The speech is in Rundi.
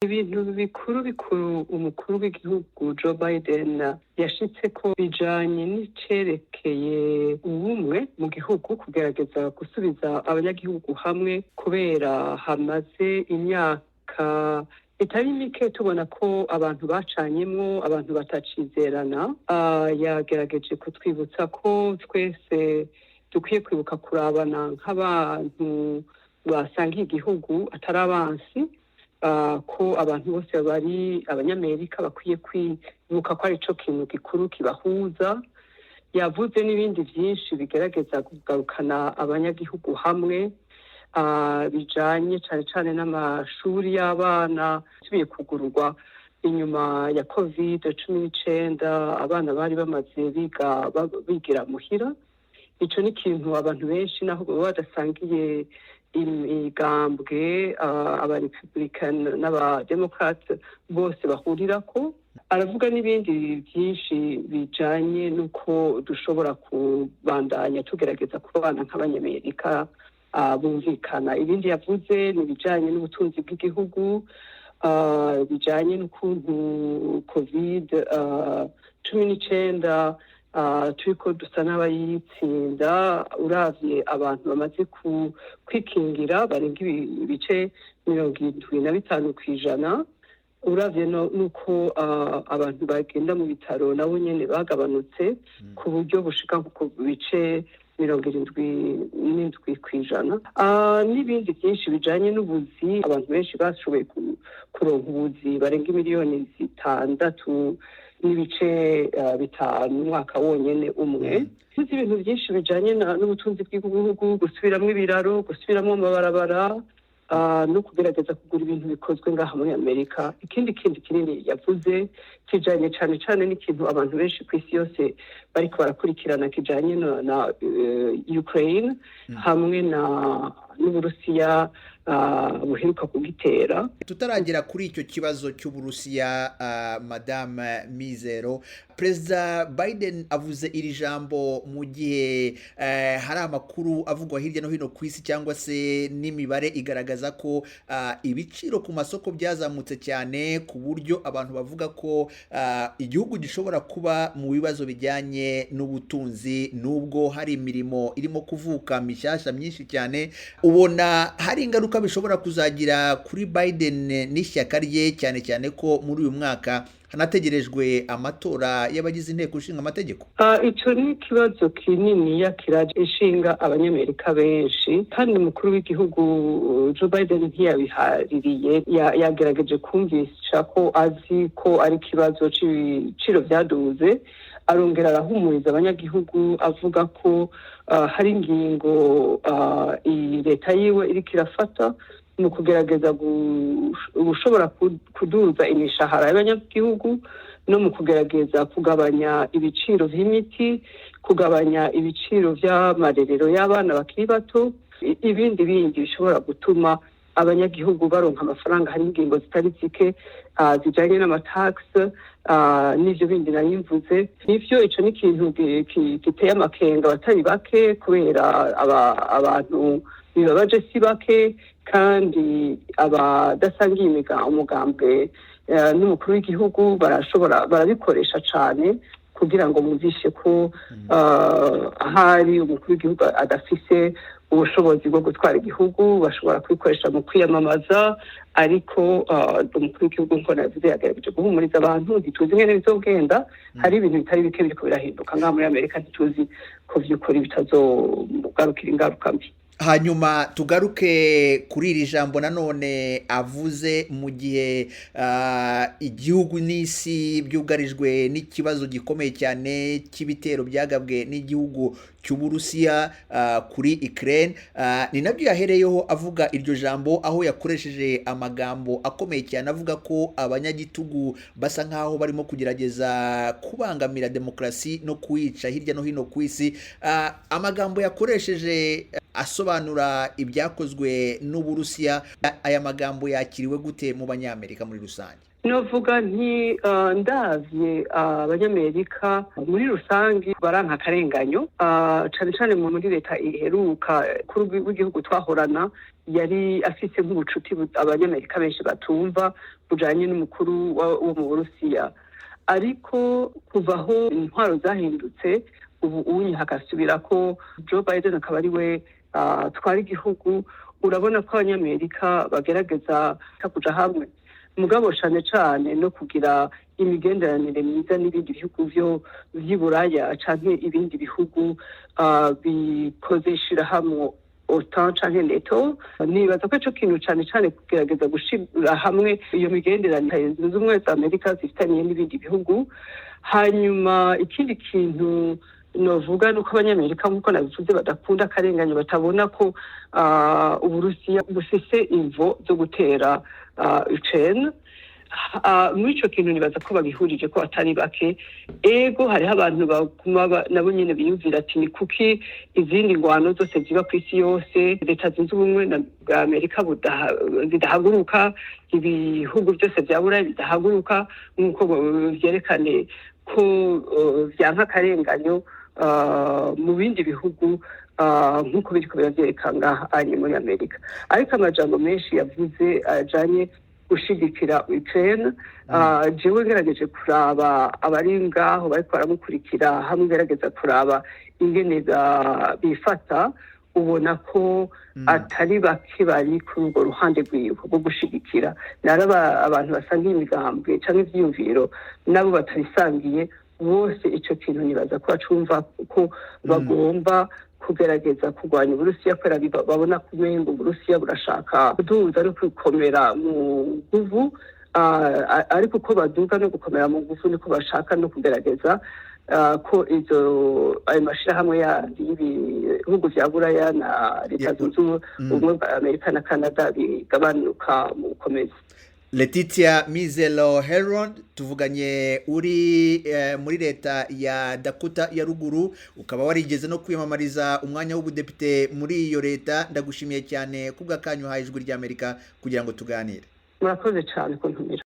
Ibintu bikuru bikuru umukuru w'igihugu Joe Biden yashitse ko bijanye n'icerekeye ubumwe mu gihugu, kugerageza gusubiza abanyagihugu hamwe, kubera hamaze imyaka itari mike tubona ko abantu bacanyemwo, abantu batacizerana. Yagerageje kutwibutsa ko twese dukwiye kwibuka kurabana nk'abantu basangiye igihugu, atari abansi, ko abantu bose bari Abanyamerika bakwiye kwibuka ko arico kintu gikuru kibahuza. Yavuze n'ibindi vyinshi bigerageza kugarukana abanyagihugu hamwe, bijanye cane cane n'amashuri y'abana asubiye kugururwa inyuma ya COVID-19. Abana bari bamaze biga bigira muhira. Ico ni ikintu abantu benshi, naho baba badasangiye imigambwe, Abarepublican n'Abademokrate, bose bahurirako. Aravuga n'ibindi byinshi bijanye n'uko dushobora kubandanya tugerageza kubana nk'Abanyamerika bumvikana. Ibindi yavuze ni ibijanye n'ubutunzi bw'igihugu, bijanye n'ukuntu COVID-19 turiko dusa n'abayitsinda, uravye abantu bamaze kwikingira barenga ibice 75%, uravye nuko abantu bagenda mu bitaro nabo nyene bagabanutse ku buryo bushika ku bice 77%, n'ibindi byinshi bijanye n'ubuzi. Abantu benshi bashoboye kuronka ubuzi, barenga miliyoni 6 n'ibice 5 umwaka wonyene umwe. Tuzi ibintu byinshi bijanye n'ubutunzi bw'igihugu, gusubiramwo ibiraro, gusubiramwo amabarabara, no kugerageza kugura ibintu bikozwe ngaha muri Amerika. Ikindi kindi kinini yavuze kijanye cane cane n'ikintu abantu benshi ku isi yose bariko barakurikirana, kijanye na Ukraine hamwe na n'Uburusiya buheruka kugitera. Tutaragera kuri icyo kibazo cy'Uburusiya, Madame Mizero, Perezida Biden avuze iri jambo mu gihe hari amakuru avugwa hirya no hino ku isi, cyangwa se n'imibare igaragaza ko ibiciro ku masoko byazamutse cyane, ku buryo abantu bavuga ko igihugu gishobora kuba mu bibazo bijyanye n'ubutunzi, nubwo hari imirimo irimo kuvuka mishyashya myinshi cyane. Ubona hari ingaruka bishobora kuzagira kuri Biden n'ishyaka rye, cyane cyane ko muri uyu mwaka hanategerejwe amatora y'abagize Inteko Ishinga Amategeko? Ico ni ikibazo kininiya kiraje ishinga Abanyamerika benshi, kandi umukuru w'igihugu Joe Biden ntiyabihaririye. Yagerageje kumvisha ko azi ko ari ikibazo c'ibiciro vyaduze, arongera arahumuriza abanyagihugu avuga ko hari ingingo iyi leta yiwe iriko irafata mu kugerageza gushobora kuduza imishahara y'abanyagihugu, no mu kugerageza kugabanya ibiciro vy'imiti, kugabanya ibiciro vy'amarerero y'abana bakiri bato, ibindi bindi bishobora gutuma abanyagihugu baronka amafaranga. Hari ingingo zitari zike zijanye n'amataxe n'ivyo bindi nari mvuze. Nivyo, ico ni ikintu giteye amakenga abatari bake, kubera abantu bibabaje si bake, kandi abadasangiye umugambwe n'umukuru w'igihugu barashobora barabikoresha cane kugira ngo bumvishe ko ahari umukuru w'igihugu adafise ubushobozi bwo gutwara igihugu. Bashobora kubikoresha mu kwiyamamaza, ariko umukuru w'igihugu, nko nabivuze, yagerageje guhumuriza abantu. Ntituzi ingene bizogenda. Hari ibintu bitari bike biriko birahinduka ngaha muri Amerika, ntituzi ko vy'ukuri bitazogarukira ingaruka mbi. Hanyuma tugaruke kuri iri jambo nanone avuze mu gihe igihugu n'isi byugarijwe n'ikibazo gikomeye cyane cy'ibitero byagabwe n'igihugu cy'Uburusiya kuri Ukraine. Ni nabyo yahereyeho avuga iryo jambo, aho yakoresheje amagambo akomeye cyane avuga ko abanyagitugu basa nkaho barimo kugerageza kubangamira demokarasi no kuyica hirya no hino ku isi. Amagambo yakoresheje asobanura ibyakozwe n'Uburusiya, aya magambo yakiriwe gute mu Banyamerika muri rusange? Novuga nti ndavye abanyamerika muri rusange baranka akarenganyo, cane cane muri leta iheruka kuri w'igihugu twahorana yari afise nk'ubucuti abanyamerika benshi batumva bujanye n'umukuru wo mu Burusiya. Ariko kuva aho intwaro zahindutse, ubu unye hagasubira ko Joe Biden akaba ari we atwara igihugu, urabona ko abanyamerika bagerageza kuja hamwe, mugabo cane cane no kugira imigenderanire myiza n'ibindi bihugu vyo vy'iburaya canke ibindi bihugu bikoze ishirahamwe OTAN canke NATO. Nibaza ko ico kintu cane cane kugerageza gushira hamwe iyo migenderanire Zunze Ubumwe za Amerika zifitaniye n'ibindi bihugu. Hanyuma ikindi kintu novuga nuko abanyamerika, nk'uko nabivuze, badakunda akarenganyo, batabona ko Uburusiya bufise imvo zo gutera Ukraine. Muri ico kintu nibaza ko babihurije ko atari bake. Ego, hariho abantu baguma nabo nyene biyumvira ati: "Ni kuki izindi ngwano zose ziba ku isi yose Leta Zunze Ubumwe bwa Amerika zidahaguruka, ibihugu byose vya Burayi bidahaguruka nk'uko vyerekane ko vyanka akarenganyo mu bindi bihugu nk'uko biriko biravyereka ngaha anye muri Amerika?" Ariko amajambo menshi yavuze ajanye gushigikira Ukraine, jewe ngerageje kuraba abari ngaho bariko baramukurikira hamwe, ngerageza kuraba ingene bifata, ubona ko atari bake bari kuri urwo ruhande rwiwe rwo gushigikira. Naraba abantu basangiye imigambwe canke ivyiyumviro nabo batabisangiye bose, ico kintu nibaza ko bacumva ko bagomba kugerageza kurwanya Uburusiya, kubera babona ko umengo Uburusiya burashaka kuduza no gukomera mu nguvu. Ariko uko baduga no gukomera mu nguvu, niko bashaka no kugerageza ko izo ayo mashirahamwe yandi y'ibihugu vya Buraya na Leta Zunze Ubumwe bwa Amerika na Canada bigabanuka mu bukomezi. Letitia Mizelo Heron, tuvuganye uri muri leta ya Dakota ya Ruguru, ukaba warigeze no kwiyamamariza umwanya w'ubudepite muri iyo leta. Ndagushimiye cyane kubw'akanyu uhaye Ijwi ry'Amerika kugira ngo tuganire. Murakoze cyane kuntumira.